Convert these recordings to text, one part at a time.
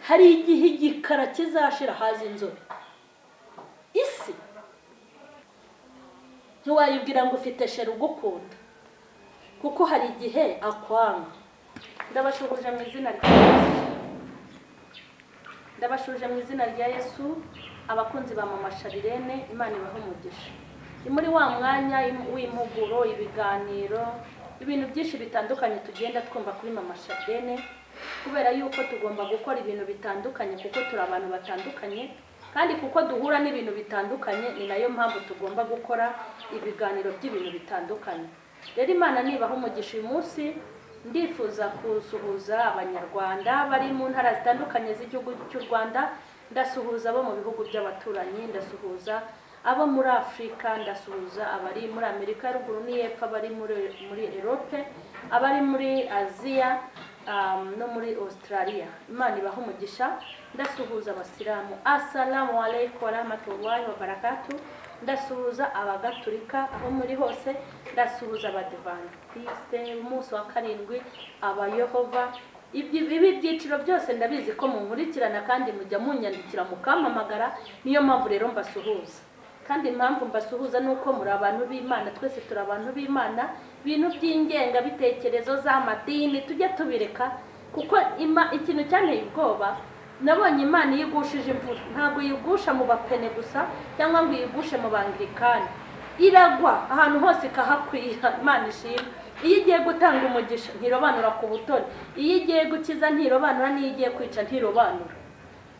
Hari igihe igikara kizashira haza inzobe. Isi ntiwayibwira ngo ufite sheri ugukunda, kuko hari igihe akwanga. Ndabashuhuje mu izina rya Yesu, ndabashuhuje mu izina rya Yesu. Abakunzi ba Mama Charlene, Imana ibahe umugisha. Ni muri wa mwanya w'impuguro, ibiganiro, ibintu byinshi bitandukanye tugenda twumva kuri Mama Charlene, kubera yuko tugomba gukora ibintu bitandukanye kuko turi abantu batandukanye, kandi kuko duhura n'ibintu bitandukanye, ni nayo mpamvu tugomba gukora ibiganiro by'ibintu bitandukanye. Rero Imana nibaha umugisha. Uyu munsi ndifuza kusuhuza Abanyarwanda bari mu ntara zitandukanye z'igihugu cy'u Rwanda, ndasuhuza abo mu bihugu by'abaturanyi, ndasuhuza abo muri Afurika, ndasuhuza abari muri Amerika ya ruguru n'iy'epfo, abari muri Europe, abari muri Aziya no muri Australia. Imana ibaha umugisha. Ndasuhuza Abasilamu, assalamu alaikum warahmatullahi wabarakatuh. Ndasuhuza Abagatulika aho muri hose, ndasuhuza Abadivantiste umunsi wa 7, Abayehova. Ibi byiciro byose ndabizi ko munkurikirana kandi mujya munyandikira mukampamagara, niyo mpamvu rero mbasuhuza. Kandi impamvu mbasuhuza nuko muri abantu b'Imana, twese turi abantu b'Imana. Ibintu by'ingengabitekerezo z'amadini tujye tubireka, kuko ikintu cyanteye ubwoba, nabonye Imana iyo igushije imvura ntabwo yigusha mu bapene gusa cyangwa ngo yigushe mu Bangirikani, iragwa ahantu hose ikahakwira. Imana ishimwe. Iyo igiye gutanga umugisha ntirobanura ku butoni, iyo igiye gukiza ntirobanura, n'iyo igiye kwica ntirobanura,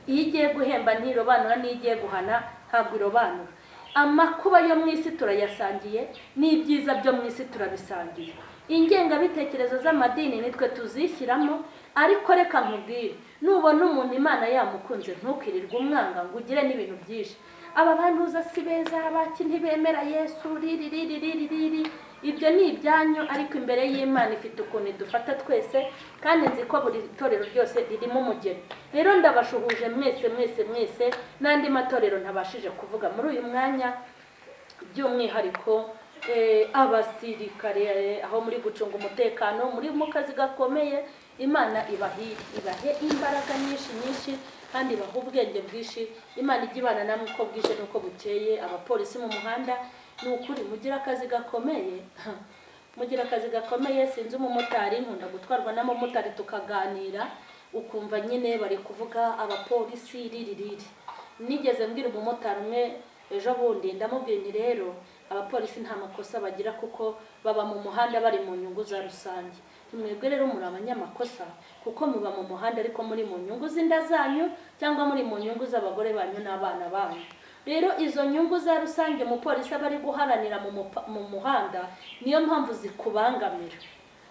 iyo igiye guhemba ntirobanura, n'iyo igiye guhana ntabwo irobanura. Amakuba yo mu isi turayasangiye, n'ibyiza byo mu isi turabisangiye. Ingengabitekerezo z'amadini nitwe tuzishyiramo, ariko reka nkubwire, nubona umuntu Imana yamukunze ntukirirwe umwanga ngo ugire n'ibintu byinshi. Aba bantu uza si beza, abaki ntibemera Yesu, riri riri riri riri, ibyo ni ibyanyu, ariko imbere y'Imana ifite ukuntu idufata twese, kandi nzi ko buri torero ryose ririmo umugeni. Rero ndabashuhuje mwese mwese mwese, n'andi matorero ntabashije kuvuga muri uyu mwanya, by'umwihariko abasirikare aho muri gucunga umutekano, muri mu kazi gakomeye. Imana ibahe imbaraga nyinshi nyinshi, kandi ibahe ubwenge bwinshi. Imana ijye ibana namwe uko bwije n'uko bukeye. Abapolisi mu muhanda, ni ukuri mugira akazi gakomeye, mugira akazi gakomeye. Sinzi umumotari, nkunda gutwarwa n'abamotari tukaganira, ukumva nyine bari kuvuga abapolisi riri riri. Nigeze mbwira umumotari umwe ejo bundi, ndamubwira nti rero abapolisi nta makosa bagira kuko baba mu muhanda bari mu nyungu za rusange. Mwebwe rero muri abanyamakosa kuko muba mu muhanda ariko muri mu nyungu z'inda zanyu cyangwa muri mu nyungu z'abagore banyu n'abana banyu. Rero izo nyungu za rusange umupolisi aba ari guharanira mu muhanda, niyo mpamvu zikubangamira.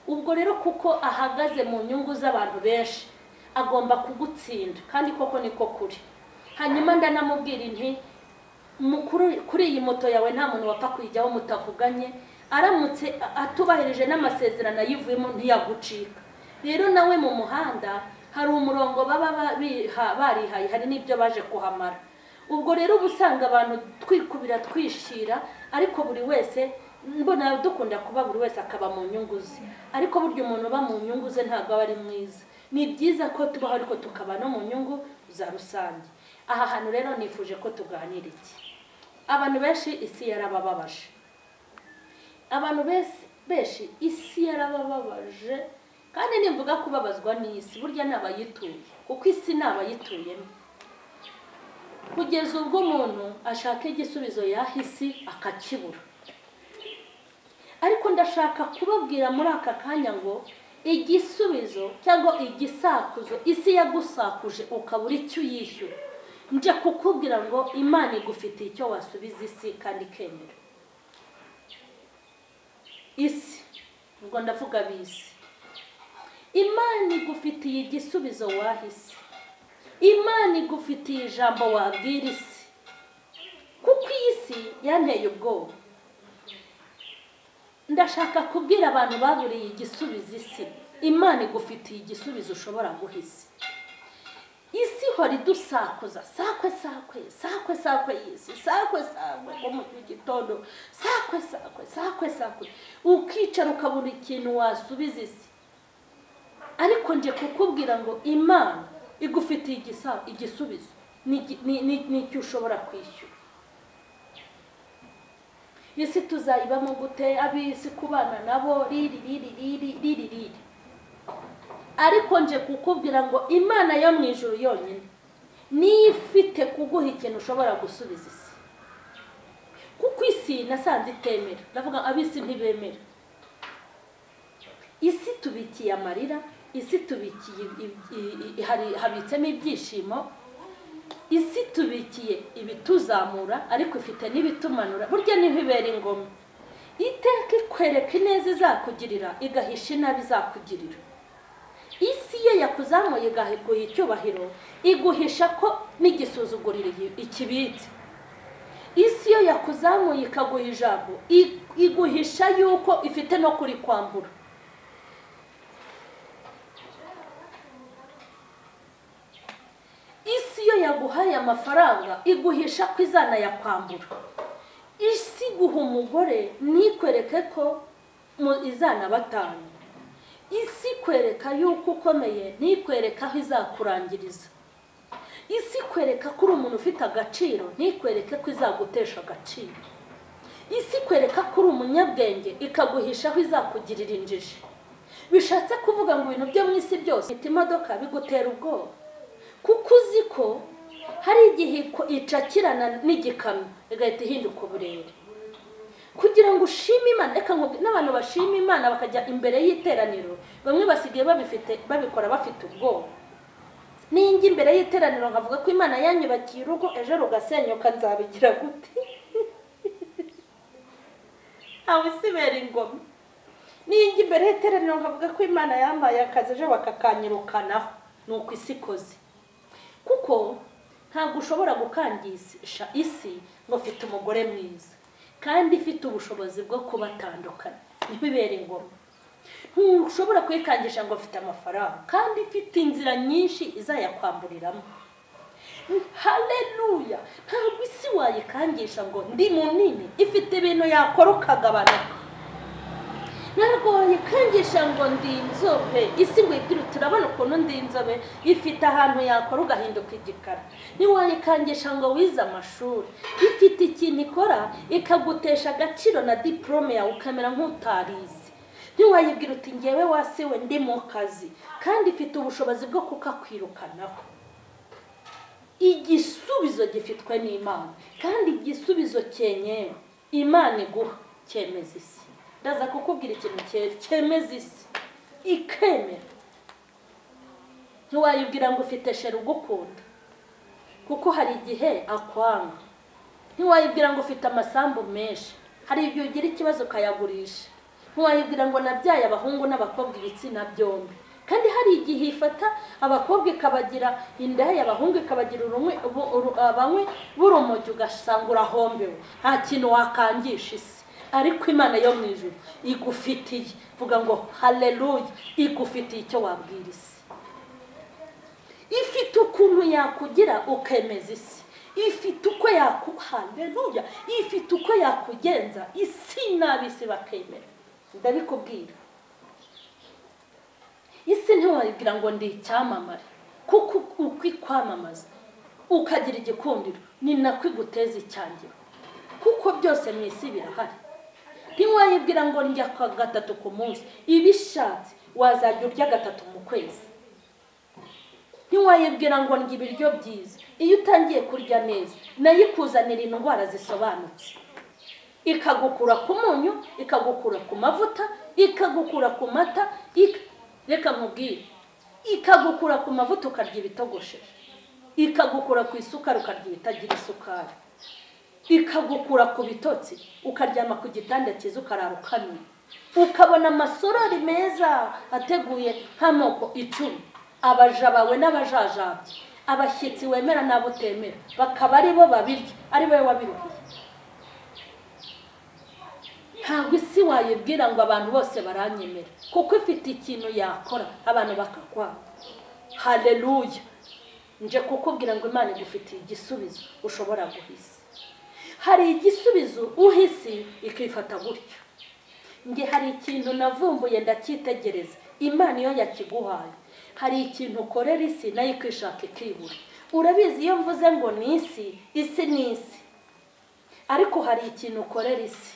Ubwo rero kuko ahagaze mu nyungu z'abantu benshi agomba kugutsinda, kandi koko niko kuri. Hanyuma ndanamubwira nti kuri iyi moto yawe nta muntu wapfa kuyijyaho mutavuganye, aramutse atubahirije n'amasezerano ayivuyemo ntiyagucika. Rero nawe mu muhanda hari umurongo baba barihaye, hari n'ibyo baje kuhamara. Ubwo rero uba usanga abantu twikubira twishira, ariko buri wese mbona dukunda kuba buri wese akaba mu nyungu ze, ariko burya umuntu uba mu nyungu ze ntabwo aba ari mwiza. Ni byiza ko tubaho ariko tukaba no mu nyungu za rusange. Aha hantu rero nifuje ko tuganira iki. Abantu benshi isi yarabababaje, abantu benshi isi yarabababaje, kandi nimvuga kubabazwa n'isi burya n'abayituye, kuko isi n'abayituyemo. Kugeza ubwo umuntu ashaka igisubizo yahisi akakibura. Ariko ndashaka kubabwira muri aka kanya ngo igisubizo cyangwa igisakuzo isi yagusakuje ukabura icyo uyishyura, nje kukubwira ngo Imana igufitiye icyo wasubiza isi kandi ikemera. Isi, ubwo ndavuga bisi, Imana igufitiye igisubizo wahise, Imana igufitiye ijambo wabwira isi, kuko iyi si yanteye ubwoba. Ndashaka kubwira abantu baburiye igisubizo isi, Imana igufitiye igisubizo ushobora guha isi. Isi ihora idusakuza, sakwe sakwe sakwe sakwe y'isi, sakwe sakwe ngo mu gitondo, sakwe sakwe sakwe sakwe, ukicara ukabura ikintu wasubiza isi. Ariko nje kukubwira ngo Imana Igufitiye igisubizo n'icyo ushobora kwishyura. Isi tuzayibamo gute? Ab'isi kubana nabo riri riri riri riri riri. Ariko nje kukubwira ngo Imana yo mu ijuru yonyine niyo ifite kuguha ikintu ushobora gusubiza isi. Kuko isi nasanze itemera, ndavuga ab'isi ntibemera. Isi tubikiye amarira, isi tubikiye habitsemo ibyishimo, isi tubikiye ibituzamura ariko ifite n'ibitumanura. Burya niho ibera ingoma. Iteka ikwereka ineza izakugirira, igahisha inabi izakugirira. Isi iyo yakuzamuye igaguha icyubahiro, iguhisha ko n'igisuzuguriro ikibitse. Isi iyo yakuzamuye ikaguha ijambo, iguhisha yuko ifite no kurikwambura. Isi iyo yaguhaye amafaranga, iguhisha ko izanayakwambura. Isi guha umugore ntikwereke ko izanabatanga. Isi kwereka yuko ukomeye, ntikwereka aho izakurangiriza. Isi kwereka ko uri umuntu ufite agaciro, ntikwereke ko izagutesha agaciro. Isi kwereka ko uri umunyabwenge, ikaguhisha aho izakugirira injiji. Bishatse kuvuga ngo ibintu byo mu isi byose, imodoka bigutera ubwoba, kuko uzi ko hari igihe icakirana n'igikamyo igahita ihinduka uburere. Kugira ngo ushime Imana, reka n'abantu bashima Imana bakajya imbere y'iteraniro, bamwe basigaye babifite babikora bafite ubwoba. Ninjye imbere y'iteraniro nkavuga ko Imana yanyubakiye urugo, ejo rugasenyuka, nzabigira gute? Ntawe isibera ingoma. Ninjye imbere y'iteraniro nkavuga ko Imana yambaye akazi, ejo bakakanyirukanaho. Ni uko isi ikoze. Kuko ntabwo ushobora gukangisha isi ngo ufite umugore mwiza kandi ifite ubushobozi bwo kubatandukana, ntibibere ingoma. Ntushobora kuyikangisha ngo ufite amafaranga kandi ifite inzira nyinshi izayakwamburiramo. Haleluya! Ntabwo isi wayikangisha ngo ndi munini, ifite ibintu yakora ukagabanuka. Ntabwo wayikangisha ngo ndi inzobe, isi ngo ibwire turabona ukuntu ndi inzobe, ifite ahantu yakora ugahinduka igikara. Ntiwayikangisha ngo wize amashuri, ifite ikintu ikora ikagutesha agaciro na diplome yawe ukamera nk'utarize. Ntiwayibwira uti ngewe wasiwe ndi mu kazi, kandi ifite ubushobozi bwo kukakwirukanaho. Igisubizo gifitwe n'Imana, kandi igisubizo cyenyewe Imana iguha cyemeza isi. Ndaza kukubwira ikintu cyemeza isi ikemera. Ntiwayibwira ngo ufite sheri ugukunda, kuko hari igihe akwanga. Ntiwayibwira ngo ufite amasambu menshi, hari igihe ugira ikibazo ukayagurisha. Ntiwayibwira ngo nabyaye abahungu n'abakobwa ibitsina byombi, kandi hari igihe ifata abakobwa ikabagira indaya, abahungu ikabagira abanywi b'urumogi, ugasanga urahombewe, nta kintu wakangisha isi. Ariko Imana yo mu ijuru igufitiye, vuga ngo haleluya, igufitiye icyo wabwira isi. Ifite ukuntu yakugira ukemeza isi, ifite uko haleluya, ifite uko yakugenza isi n'ab'isi bakemera. Ndabikubwira, isi ntiwayibwira ngo ndi icyamamare, kuko uko ikwamamaza ukagira igikundiro ni nako iguteza icyangiro, kuko byose mu isi birahari. Ntiwayibwira ngo ndya gatatu ku munsi, ibishatse wazajya urya gatatu mu kwezi. Ntiwayibwira ngo ndya ibiryo byiza, iyo utangiye kurya neza nayo ikuzanira indwara zisobanutse, ikagukura ku munyu, ikagukura ku mavuta, ikagukura ku mata, reka nkubwire, ikagukura ku mavuta ukarya ibitogosheje, ikagukura ku isukari ukarya ibitagira isukari, ikagukura ku bitotsi ukaryama ku gitanda cyiza ukarara ukamye, ukabona amasorori meza ateguye nk'amoko 10, abaja bawe n'abajajabye, abashyitsi wemera n'abo utemera, bakaba ari bo babirya, ari bo wabiruhiye. Ntabwo isi wayibwira ngo abantu bose baranyemera, kuko ifite ikintu yakora abantu bakakwanga. Haleluya! Nje kukubwira ngo Imana igufitiye igisubizo ushobora guhisa. Hari igisubizo uhisi ikifata gutyo. Nge hari ikintu navumbuye ndacyitegereza, Imana iyo yakiguhaye Hari ikintu ukorera isi nayo ikishaka ikibura. Urabizi iyo mvuze ngo ni isi, isi ni isi, ariko hari ikintu ukorera isi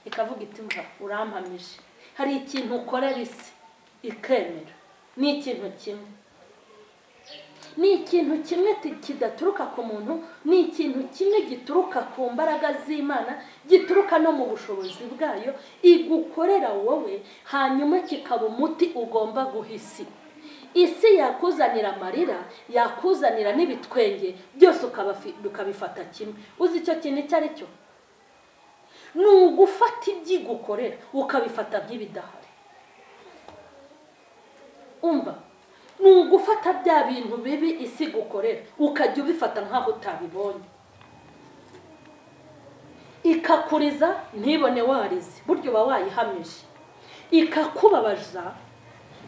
ikavuga iti mva urampamije. Hari ikintu ukorera isi ikemera. Ni ikintu kimwe, ni ikintu kimwe kidaturuka ku muntu, ni ikintu kimwe gituruka ku mbaraga z'Imana, gituruka no mu bushobozi bwayo, igukorera wowe, hanyuma kikaba umuti ugomba guha isi. Isi yakuzanira amarira, yakuzanira n'ibitwenge, byose ukabifata kimwe. Uzi icyo kintu icyo ari cyo? Ni ugufata ibyigukorera ukabifata nk'ibidahari. Umva, ni ugufata bya bintu bibi isi gukorera ukajya ubifata nk'aho utabibonye. Ikakuriza ntibone warize, buryo uba wayihamije. Ikakubabaza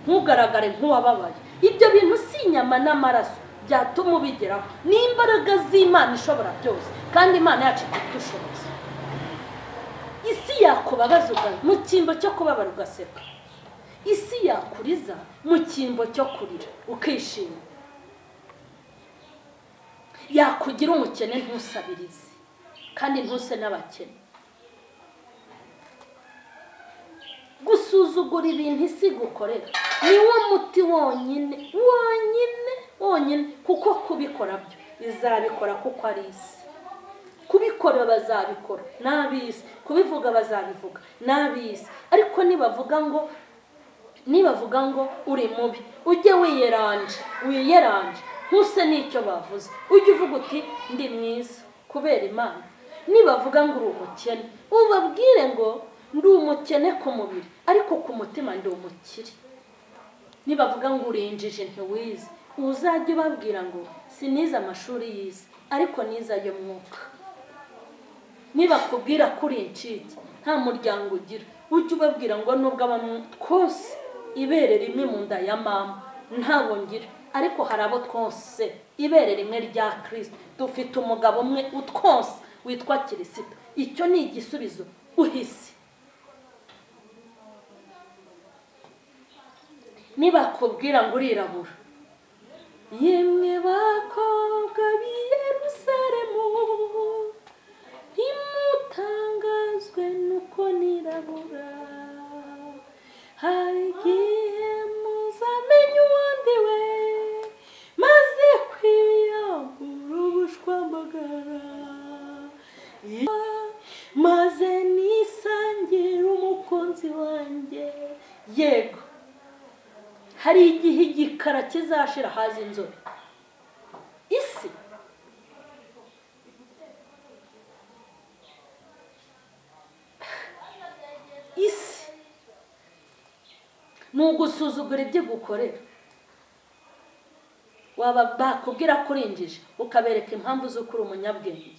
ntugaragare nk'uwababaye. Ibyo bintu si inyama n'amaraso byatuma ubigeraho, ni imbaraga z'Imana ishobora byose, kandi Imana yacu idushoboza. Isi yakubabaza mu cyimbo cyo kubabara ugaseka, isi yakuriza mu cyimbo cyo kurira ukishima, yakugira umukene ntusabirize kandi ntuse n'abakene. Gusuzugura ibintu isi gukorera ni wo muti wonyine wonyine wonyine, kuko kubikora byo izabikora kuko ari isi. Kubikora bazabikora n'ab'isi, kubivuga bazabivuga n'ab'isi. Ariko nibavuga ngo uri mubi, ujye wiyeranje wiyeranje, ntuse n'icyo bavuze, ujye uvuga uti ndi mwiza kubera Imana. Nibavuga ngo uri umukene, ubabwire ngo ndi umukene ku mubiri ariko ku mutima ndi umukire. Nibavuga ngo uri injiji ntiwize, uzajye ubabwira ngo sinize amashuri y'isi ariko nize ayo mwuka. Nibakubwira ko uri incike nta muryango ugira, ujye ubabwira ngo nubwo twose ibere rimwe mu nda ya mama ntabo ngira, ariko hari abo twose ibere rimwe rya Kristo, dufite umugabo umwe utwose witwa Kirisito. Icyo ni igisubizo uhise. Nibakubwira ngo urirabura, yemwe bakobwa b'i Yerusalemu, ntimutangazwe nuko nirabura, hari igihe muzamenya uwo ndi we, maze kwiyambura ubushwambagara, maze nisangire umukunzi wanjye. Yego, hari igihe igikara kizashira haza inzobe. Isi isi ni ugusuzugura ibyo gukorera. Waba bakubwira ko uri injiji ukabereka impamvu z'uko uri umunyabwenge.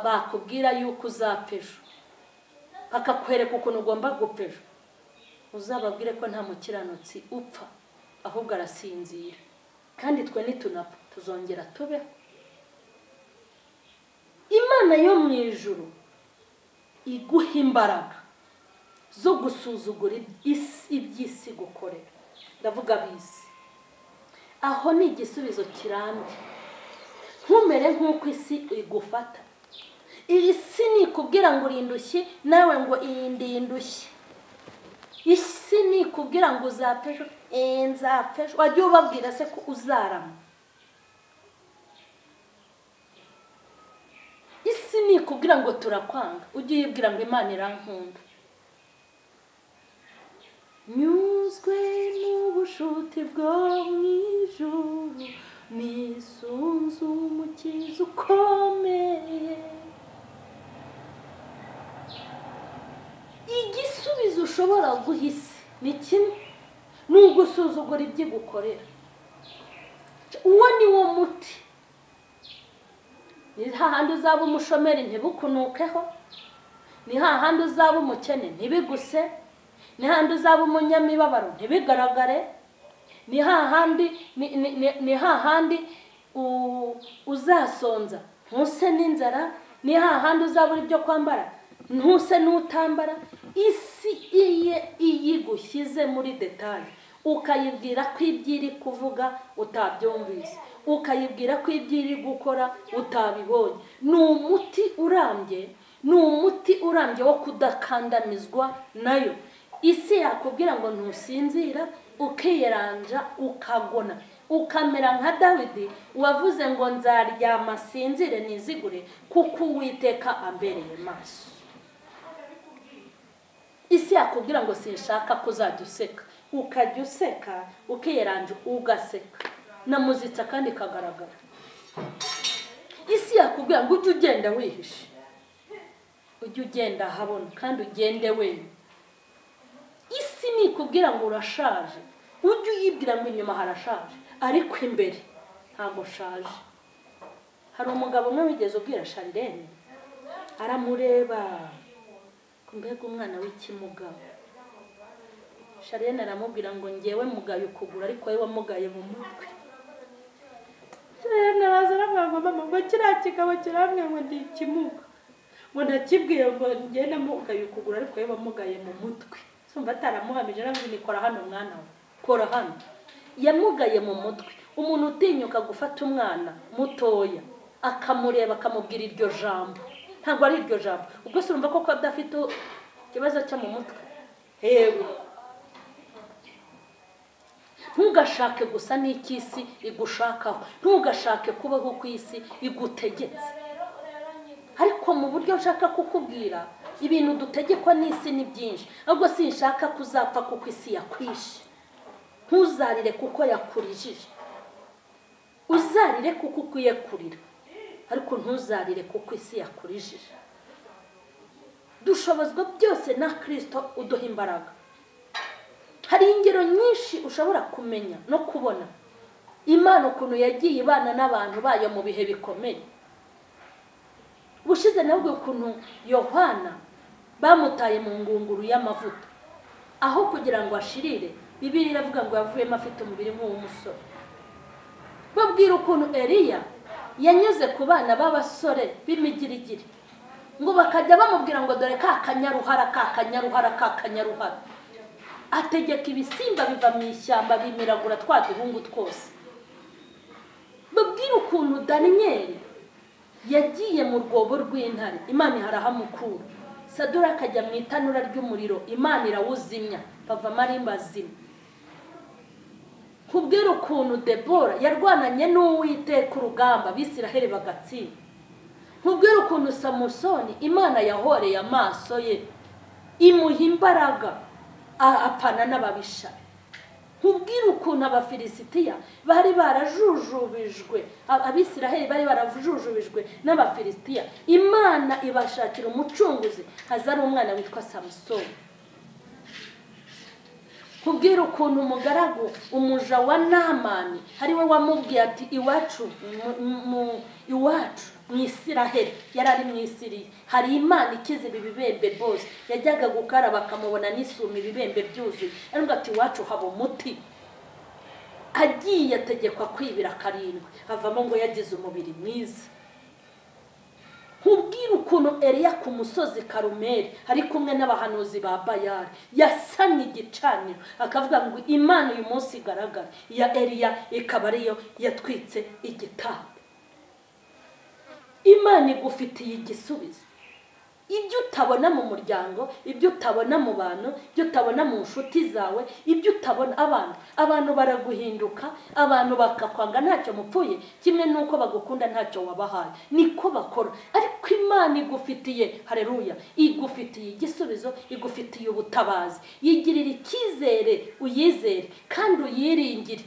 Bakubwira yuko uzapfa ejo, bakakwereka ukuntu ugomba gupfa ejo, uzababwire ko nta mukiranutsi upfa ahubwo arasinzira, kandi twe nitunapfa tuzongera tubeho. Imana yo mu ijuru iguha imbaraga zo gusuzugura iby'isi gukorera. Ndavuga ab'isi, aho ni igisubizo kirambye. Ntumere nk'uko isi igufata. Iyi si nikubwira ngo uri indushyi, nawe ngo iyi ndi indushyi. Isi nikubwira ngo uzapfa ejo, nzapfa ejo, wajya ubabwira se ko uzarama. Isi nikubwira ngo turakwanga, ujye uyibwira ngo Imana irankunda. Nyuzwe n'ubushuti bwo mu ijuru, nisunze umukiza ukomeye. Igisubizo ushobora guha isi ni kimwe, ni ugusuzugura ibyo igukorera. Uwo ni wo muti. Ni hahandi uzaba umushomeri ntibikunukeho, ni hahandi uzaba umukene ntibiguse, ni hahandi uzaba umunyamibabaro ntibigaragare, ni hahandi uzasonza ntuse n'inzara, ni hahandi uzabura ibyo kwambara ntuse n'utambara. Isi iyigushyize muri detail, ukayibwira ko ibyo iri kuvuga utabyumvise, ukayibwira ko ibyo iri gukora utabibonye, ni umuti urambye, ni umuti urambye wo kudakandamizwa nayo. Isi yakubwira ngo ntusinzira, ukiyeranja, ukagona, ukamera nka Dawidi wavuze ngo nzaryama sinzire nizigure kuko Uwiteka ambereye maso. Isi yakubwira ngo sinshaka kuzajya useka, ukajya useka, ukiyeranja, ugaseka na muzitsa kandi kagaragara. Isi yakubwira ngo ujye ugenda wihishe, ujye ugenda ahabona kandi ugende wenyine. Isi nikubwira ngo urashaje, ujye uyibwira ngo inyuma harashaje ariko imbere ntabwo ushaje. Hari umugabo umwe wigeze ubwira Sharirene, aramureba mbega umwana w'ikimuga. Sharirene aramubwira ngo ngewe mugaye ukuguru ariko wowe wamugaye mu mutwe. Sharirene araza aramubwira ngo mama, ngo kiriya kigabo kirambwira ngo ndi ikimuga, ngo ndakibwiye ngo ngewe namugaye ukuguru ariko wowe wamugaye mu mutwe. Sumva ataramuhamije, aramubwira ni kora hano mwana we, kora hano. Yamugaye mu mutwe. Umuntu utinyuka gufata umwana mutoya akamureba akamubwira iryo jambo, ntabwo ari iryo jambo, ubwo se urumva koko adafite ikibazo cyo mu mutwe? Yego. Ntugashake gusa n'icy'isi igushakaho, ntugashake kubaho ku isi igutegetse. Ariko mu buryo nshaka kukubwira, ibintu dutegekwa n'isi ni byinshi, ahubwo sinshaka kuzapfa kuko isi yakwishe. Ntuzarire kuko yakurijije, uzarire kuko ukwiye kurira, ariko ntuzarire kuko isi yakurijije. Dushobozwa byose na Kristo uduha imbaraga. Hari ingero nyinshi ushobora kumenya no kubona Imana ukuntu yagiye ibana n'abantu bayo mu bihe bikomeye. Ubushize nabwo ukuntu Yohana bamutaye mu ngunguru y'amavuta, aho kugira ngo ashirire, Bibiliya iravuga ngo yavuyemo afite umubiri nk'uw'umusore. Babwira ukuntu Eliya yanyuze ku bana b'abasore b'imigirigiri, ngo bakajya bamubwira ngo dore ka kanyaruhara, ka kanyaruhara, ka kanyaruhara. Ategeka ibisimba biva mu ishyamba bimiragura twa duhungu twose. Babwira ukuntu Daniyeli yagiye mu rwobo rw'intare, Imana iharahamukura. Sadura akajya mu itanura ry'umuriro, Imana irawuzimya, bavamo ari bazima. Kubwira ukuntu Debora yarwananye n'Uwiteka urugamba, Abisiraheli bagatsinda. Kubwira ukuntu Samusoni Imana yahoreye amaso ye, imuha imbaraga, apfana n'ababisha. Kubwira ukuntu Abafilisitiya bari barajujubijwe, Abisiraheli bari barajujubijwe n'Abafilisitiya, Imana ibashakira umucunguzi, haza ari umwana witwa Samusoni. Kubwira ukuntu umugaragu umuja wa Naamani ari we wamubwiye ati iwacu iwacu mu Isiraheli, yari ari mu Isiriya, hari Imana ikiza ibi bibembe bose, yajyaga gukaraba akamubona n'isuma ibibembe byuzuye, aravuga ati iwacu haba umuti. Agiye ategekwa kwibira karindwi, avamo ngo yagize umubiri mwiza. Nkubwira ukuntu Eliya ku musozi Karumeli ari kumwe n'abahanuzi ba Bayali yasanye igicaniro, akavuga ngo Imana uyu munsi igaragara ya Eliya ikaba ariyo yatwitse igitambo. Imana igufitiye igisubizo. Ibyo utabona mu muryango, ibyo utabona mu bantu, ibyo utabona mu nshuti zawe, ibyo utabona abantu baraguhinduka, abantu bakakwanga ntacyo mupfuye, kimwe nuko bagukunda ntacyo wabahaye, niko bakora. Ariko Imana igufitiye, haleluya, igufitiye igisubizo, igufitiye ubutabazi. Yigirira icyizere, uyizere kandi uyiringire.